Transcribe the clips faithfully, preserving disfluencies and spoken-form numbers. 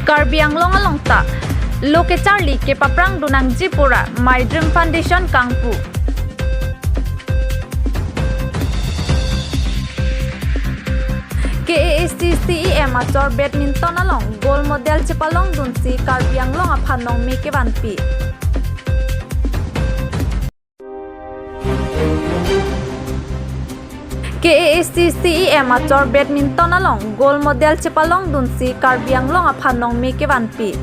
Karbi Anglong along ta lo kecharli kepaprang dun nangji pura My Dream Foundation kangpu. K A A C C E M achor badminton along gold medal chepalong dunsi Karbi Anglong aphan nongme kevanpi. K A A C C E M achor badminton along gold medal chepalong dunsi Karbi Anglong aphan nongme kevanpi.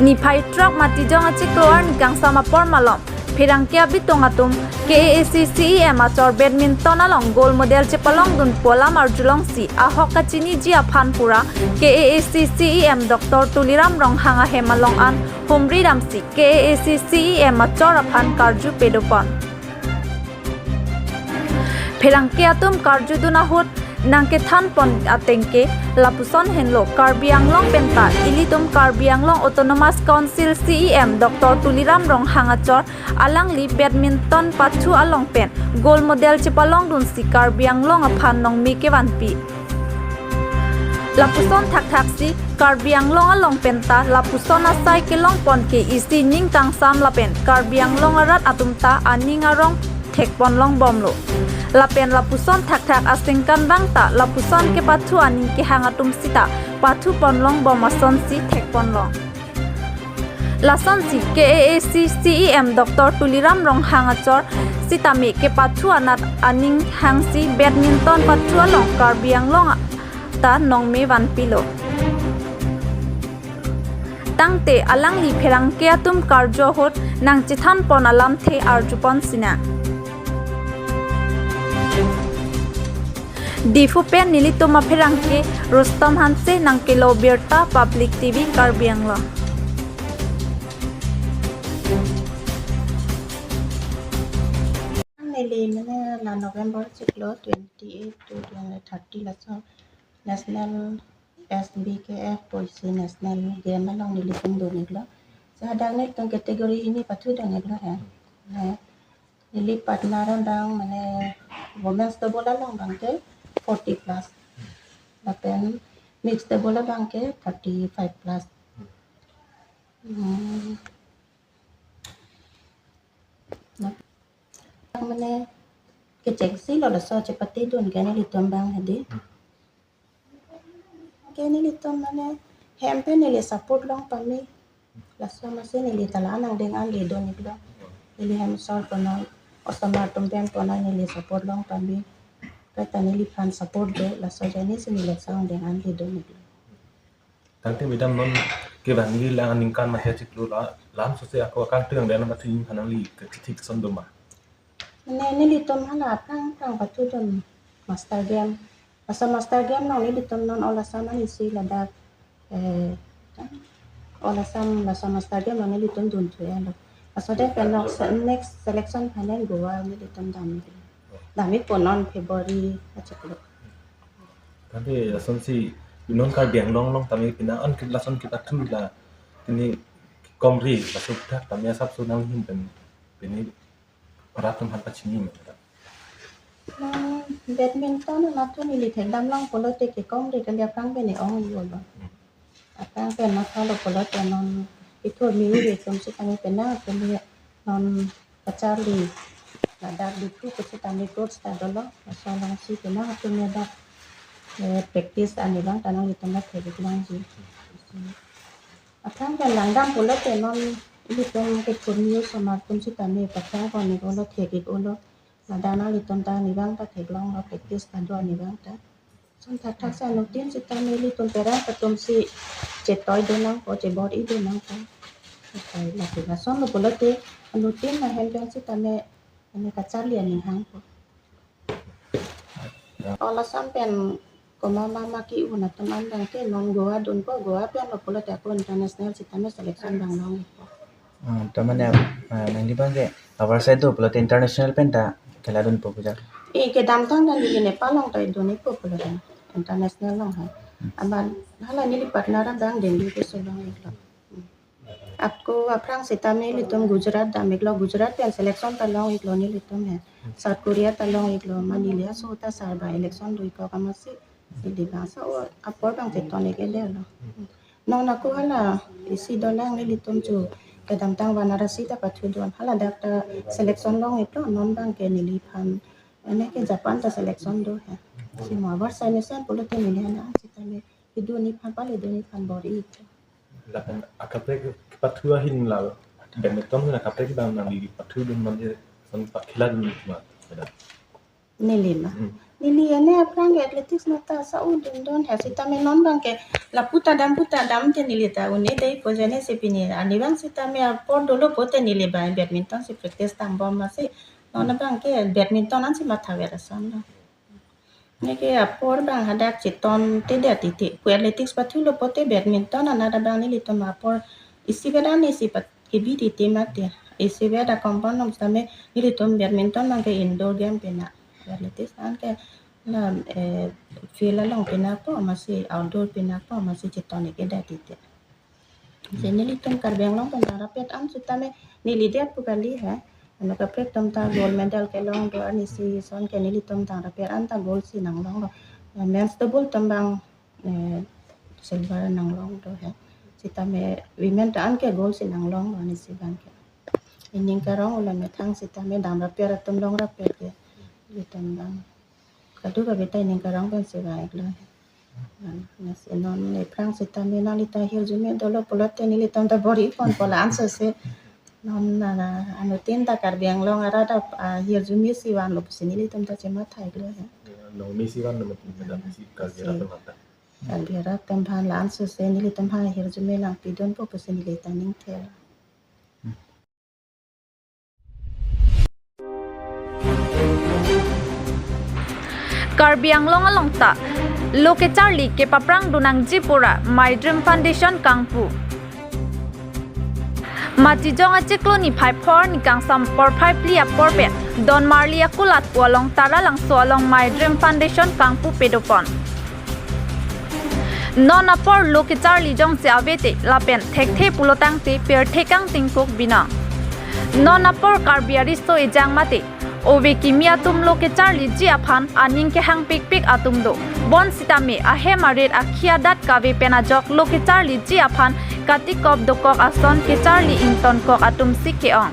Niphai throk Matijong achiklo arni kangsam apor malom pherangke abitung atum K A A C C E M achor badminton along gold medal chepalong dunpo alam arjulongsi ahok kachiniji aphan pura K A A C C E M Doctor Tuliram Ronghang ahem along an humri damsi K A A C C E M achor aphan karju pedopon. Pherangke atum karjudun ahut nangkethanpon atengke lapuson henlo Karbi Anglong penta ilitum Karbi Anglong Autonomous Council C E M Doctor Tuliram Ronghang achor alangli badminton pathu along pen gold medal chepalong dunsi Karbi Anglong aphan nongme kevanpi. Lapuson thakthaksi Karbi Anglong along penta lapuson asai kelongpon ke isi ning kangsam lapen Karbi Anglong arat atum ta aning arong thekpon longbomlo. Lapen lapuson thakthak asengkan bang ta lapuson kepathu aning kehang atum sita pathupon longbom asonsi thekpon long. Lasonsi K A A C C E M Doctor Tuliram Ronghang achor sitame kepathu anat aning hangsi badminton pathu along Karbi Anglong ta nongme vanpilo. Tangte alangli pherangke atum karju ahut nangchethanpon alamthe arjupon sinang. Diphu pen nelitum apherangke Rustom Hanse, nangkelo birta Public T V Karbi Anglong. Neli mane la November chiklo twenty-eight to twenty thirty laso National S B K F pusi National Game along nelitum dun-iklo. Sa hadak nelitum category hini pathu dun-iklo he. Ne, neli partner abang mane women's double along abang ke forty plus. Lapen mixed double abang ke thirty-five plus. Hmm. Nah, mane kechengsi lo laso chepate dun ke nelitum abang hedi. Ke nelitum mane hem pen neli support long pame. Laso amatsi neli ta la-an angdeng an le dun-iklo. Neli hem asor kono osomar atum pen pona neli support long pame. Kaita neliphan support do, laso ajoine si neli laso angdeng an le dun-iklo. Tangte madam non kevangji la aningkan matha chiklo la, lam sose ako akangtang dana matha ing hanangli kethik son doma. Mane nelitum hala aphrang aphrang pathu dun master game. Laso master game along nelitum non All Assam an isi ladak, eh, All Assam laso master game along nelitum dunthu-etlo. Laso det pen nok se-, next selection final Goa nelitum dam-ik. Dam-ikpo non February achiklo. Tangte lasonsi non Karbi Anglong along tame pina an ke lason kepathu la pini komri laso thak tame asapso nanghin pen pini rat atum aphan pachini ma. Non badminton anat thu neli thekdam long pulote kekomri kali aphrang pen ne-ong-iklo. Aphrang pen mathalo pulote non ithur mi uri atum sitame pena atum non kacharli ladak diphu pusitame coach ta dolo, laso alongsi pena atum ladak, eh, practice arni abang ta nanglitum la thek-ik longji. Aphrang pen langdam pulote non ilitum kethur mi osomar atum sitame pathang pon-iklo, thek-iklo. Ladak nanglitum ta arni abang ta theklonglo, practice ta do arni abang ta. Lason thakthak si anuttin sitame ilitum parents atum si chetoi dun nangpo, chebor-i dun nangpo. Okay, lasi lasonlo pulote anuttin ahem pen sitame ane kacharli aning hangpo. All Assam pen komat mama ke-un atum an abang ke non Goa dunpo, Goa pen lo pulote ako international sitame selection abang long-ikpo. Ah, ta mane, ah, nangli abang ke our side do pulote international pen ta khela dunpo puja. Eh, kedamtang ta neli Nepal along ta dun-ikpo pulote international along ha. Amat hala neli partner abang Delhi pusi long-iklo. Ako aphrang sitame ilitum Gujarat dam-iklo, Gujarat pen selection ta long-iklo nelitum he. South Korea ta long-iklo, mane neli aso ta sar abang election do-ik amatsi Neli bang sa-o apor bang cheton-ik-edetlo. Non ako hala isi dolang, nelitum chu kedamtang Varanasi ta pathudun. Hala dak ta selection long-iklo, non bang ke neliphan, ene ke Japan ta selection do he. Si mo abar sai mesen pulote neli hala sitame kedun iphan pale dun iphan bor-i. Lapen akaprek kepathu ahin la, badminton ahin akaprek bang nangli pathudun mate, son pakhela dun ma, madam? Neli ma. Hmm. Neli ene aphrang ke athletics nata sa-o dundun he, sitame non bang ke lapu ta dam, pu ta dam te neli ta un-edetpo, jene si pini arni bang sitame apor dolo pote neli bang badminton si practice tambom masi. Non bang ke badminton ansi mathaver asonlo. Neke apor bang hadak cheton-ikdedet titi. Pu athletics pathulo pote badminton anat abang nelitum apor isivet an isi pat kebi titi mati. Isivet a compound along sitame nelitum badminton bang ke indoor game pina. Athletics an ke la, eh, field along pina po masi outdoor pina po masi cheton-ik-edetdet titi. Si nelitum Karbi Anglong pen dangrapet an sitame neli det pu kali he. Ano kaprek atum ta gold medal kelong do, arnisi son ke nelitum dangrapet an ta gold si nanglonglo. Men's double atum bang, eh, silver nanglong do he. Sitame women ta an ke gold si nanglonglo arnisi bang ke. Ining karong ulam methang sitame dangrapet atum longrapet ke. Nelitum bang. Kadokave ta ining karong pensi vang-iklo. Nasi non aphrang sitame nanglita hirjume dolo pulote nelitum ta bor-i ponpo la-anso si. Non na, na, anuttin ta Karbi Anglong arat ap, ah, hirjume si vanlo pusi nelitum ta chematha-iklo he. Nong mesi van no mati, madam, si Karbi arat atum aphan. Karbi arat atum aphan la-anso si nelitum aphan hirjume nangpidunpo pusi neli ta ning thelo. Karbi Anglong along ta lo kecharli kepaprang dun nangji pura My Dream Foundation kangpu. Matijong achiklo niphai phongo arni kangsam porphai phli apor pen Donmarli akulat pu along Taralangso along My Dream Foundation kangpu padopon. Non apor lo kecharli jongsi ave te lapen thekthe pulo tangte pirthe kangtingkuk binong. Non apor Karbi ariso ejang mate ove kimi atum lo kecharliji aphan aning kehangpikpik atum do. Bonsitame ahem arit akhi adat kave pen ajok lo kecharliji aphan katikop dokok ason kecharli ingtonkok atum si ke-ong.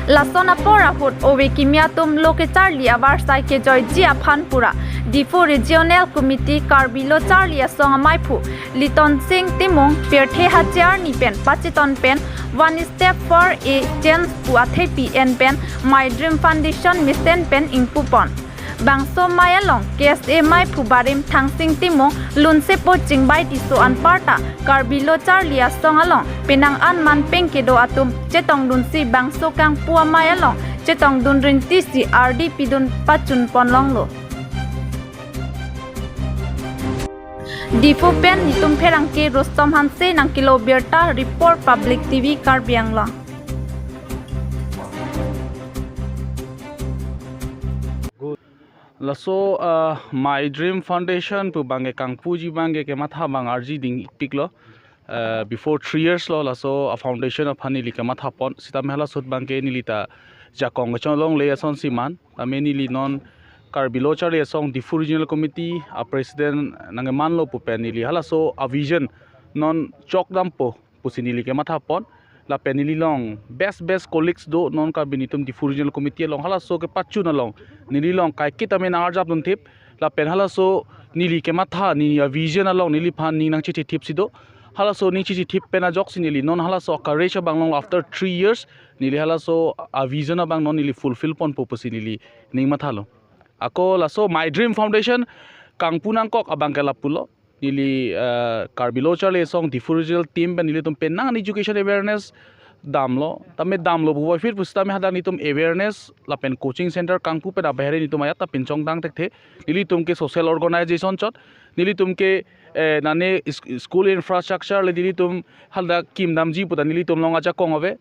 Lason apor ahut ove kimi atum lo kecharli avarsai kejoiji aphan pura Diphu Regional Committee Karbi Lo Charli Asong amaiphu Litonsing Timung pirthe hachi arni pen pacheton pen One Step for a Change pu athepi en pen My Dream Foundation mesen pen ingpupon. Bangso amei along K S A amaiphu barim Thangsing Timung lunsepo chingbai Tisso anparta Karbi Lo Charli Asong along penang an manpeng kedo atum chetongdunsi bangso kangpu amei along chetongdun rintisi ardi pidun pachunpon longlo. Diphu pen netum pherangke Rustom Hanse nangkelo birta, report Public T V Karbi Anglong. Laso, ah, My Dream Foundation pu bangke kangpuji bangke kematha bang arji dingpiklo. Ah, before three years lo laso a foundation aphan neli kemathapon. Sitame halaso ahut bangke neli ta jakong kechon longle asonsi man. Tame neli non Karbi Lo Charli Asong Diphu Regional Committee a president nangkemanlo pu pen neli halaso a vision non chokdampo pusi neli kemathapon. Lapen neli along best best colleagues do non Karbi netum Diphu Regional Committee along, halaso kepachun along neli along kaiketa me nang-arjap dunthip. Lapen halaso neli kematha, neli a vision along neliphan ning nangchechethipsi do. Halaso ning chechethip pen ajoksi neli non halaso courage abang long after three years neli halaso a vision abang non neli fulfill ponpo pusi neli ning mathalo. Ako laso My Dream Foundation kangpu nangkok abangke lapulo. Neli, eh, Karbi Lo Charli Asong Diphu Regional team pen nelitum penang an education awareness damlo. Tame damlo puvoiphit pusitame hadak netum awareness lapen coaching center kangpu pen abahere netum ajat ta pinchongdang thekthe. Nelitum ke social organization chot. Nelitum ke, eh, nane is-, school infrastructure le nelitum hadak kimdamji puta nelitum along ajakong ave.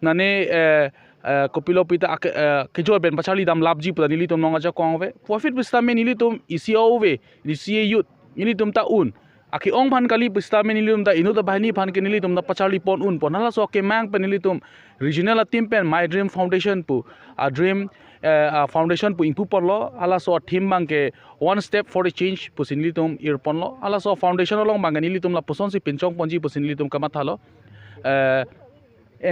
Nane, eh, eh, kopilo pita ake-, eh, kejor pen pacharlidam lapji puta nelitum along ajakong ave. Puvoiphit pusitame nelitum isi ove, isi youth, nelitum ta un. Ake-ong aphan kali pusitame nelitum ta inut ta banghini aphan ke nelitum ta pacharlipon unpon. Halaso akemang pen nelitum regional a team pen My Dream Foundation pu a dream, eh, a foundation pu ingpu ponlo, halaso a theme abangke One Step for the Change pusi nelitum ir ponlo, halaso foundation along abangke nelitum lapuson si pinchong ponji pusi nelitum kamathalo. Eh,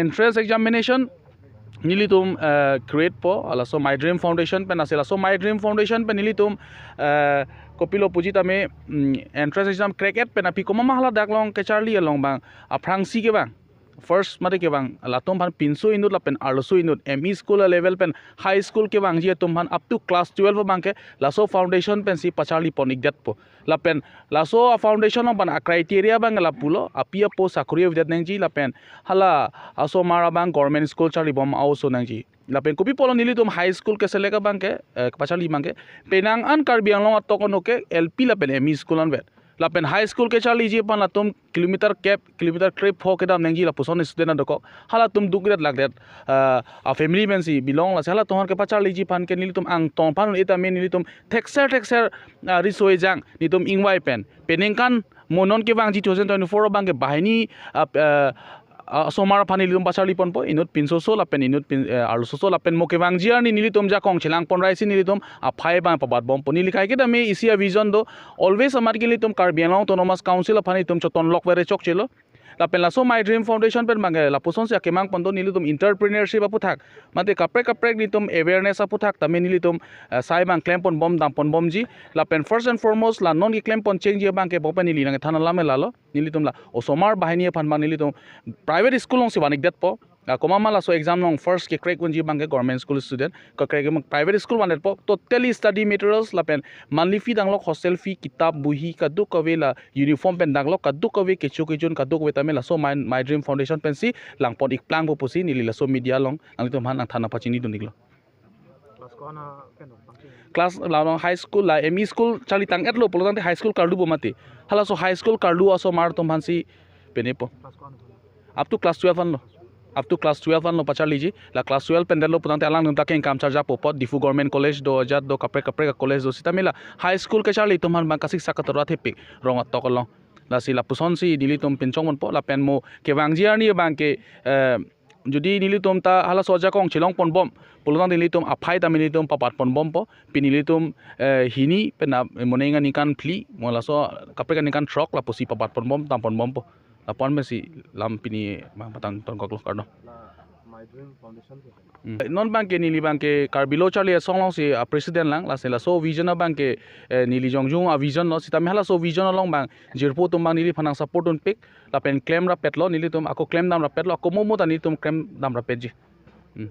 entrance examination nelitum, eh, create po, halaso My Dream Foundation pen ase, laso My Dream Foundation pen nelitum, eh, kopilo puji tame, mm, entrance exam crack et pen aphi komat ma hala dak along kacharli along abang, aphrangsi kevang, first mate kevang, latum aphan pinso inut lapen arloso inut, M E school a level pen high school kevangji atum aphan up to class twelve abangke laso foundation pensi pacharli pon-ikdet po. Lapen laso a foundation along pen a criteria abang lapulo, api apo sakori avedet nangji, lapen hala asomar abang government school charlibom a-oso nangji. Lapen kopi pulo nelitum high school keselect abangke, eh, pacharli abangke, penang an Karbi Anglong atok ano ke L P lapen M E school anvet. Lapen high school kacharliji aphan latum kilometer kep, kilometer krepho kedam nangji lapuson student adokok. Halatum dukdet lakdet, ah, a family pensi belong, lasi halatum aphan kepacharliji aphan ke nelitum angtong aphan un-e tame nelitum thekser thekser, ah, riso ejang nelitum ingvai pen. Peningkan mo non kevangji two thousand twenty-four abangke banghini, ah, ah, ah, asomar aphan nelitum pacharli ponpo, inut pinsoso lapen inut pin, eh, arlososo lapen mo kevangji arni nelitum jakong chelang pon raisi nelitum aphai abang pabatbompo. Neli kaiketa me isi a vision do, always amat ke nelitum Karbi Anglong Autonomous Council aphan nelitum choton lok vere chokchelo. Lapen laso My Dream Foundation pen abangke lapuson si akemang pon do, nelitum entrepreneurship aputhak, mate kaprek kaprek nelitum awareness aputhak tame nelitum, eh, sai abang klem ponbom dam ponbomji. Lapen first and foremost la non keklem pon chengji abangke bopen neli nangthan alam lalo. Nelitum la osomar banghini aphan abang nelitum private school alongsi van-ikdetpo. Ah, komat ma laso exam along first ke crack unji abangke government school student, ke crack abang private school van-detpo. Totally study materials lapen monthly fee danglok, hostel fee, kitab, buhi, kadokave la uniform pen danglok, kadokave kecho kejun, kadokave tame laso My, My Dream Foundation pensi lang pon-ikplangpo pusi neli laso media along nanglitum aphan nangthan nangpachinidun-iklo. Class ko-an pen dong, bangke? Class la high school la M E school charli tang-etlo pulotangte high school karlu bom mati. Halaso high school karlu asomar atum aphansi penepo. Class ko-an pen? Up to class twelve anlo. Up to class twelve anlo pacharliji. La class twelve pen detlo pulotangte alangtum ta kengkam charjapo apot. Diphu Government College do, ajat do, kaprek kaprek college do. Sitame la high school kacharli atum aphan abang kasiksak katora thepik rong atok along. Lasi lapusonsi nelitum pinchong ponpo, lapen mo kevangji arni abangke, eh, jodi nelitum ta halaso ajakong chelong ponbom pulotangte nelitum aphai tame nelitum pabat ponbompo. Pini nelitum, eh, hini pen na moning aningkan phli, mo laso kaprek aningkan throk lapusi pabat ponbom, dam ponbompo. Lapu-an pensi lam pini abang patang tongkoklo, kardom. La My Dream Foundation ke? Hmm. Non abangke neli abangke Karbi Lo Charli Asong alongsi a president lang, lasi laso vision abangke, eh, neli jongjung a vision lo, sitame halaso vision along abang jirpo atum abang neliphan nang support dunpik, lapen klem rapetlo nelitum, ako klem dam rapetlo, ako mo mo ta nelitum klem dam rapetji. Hmm.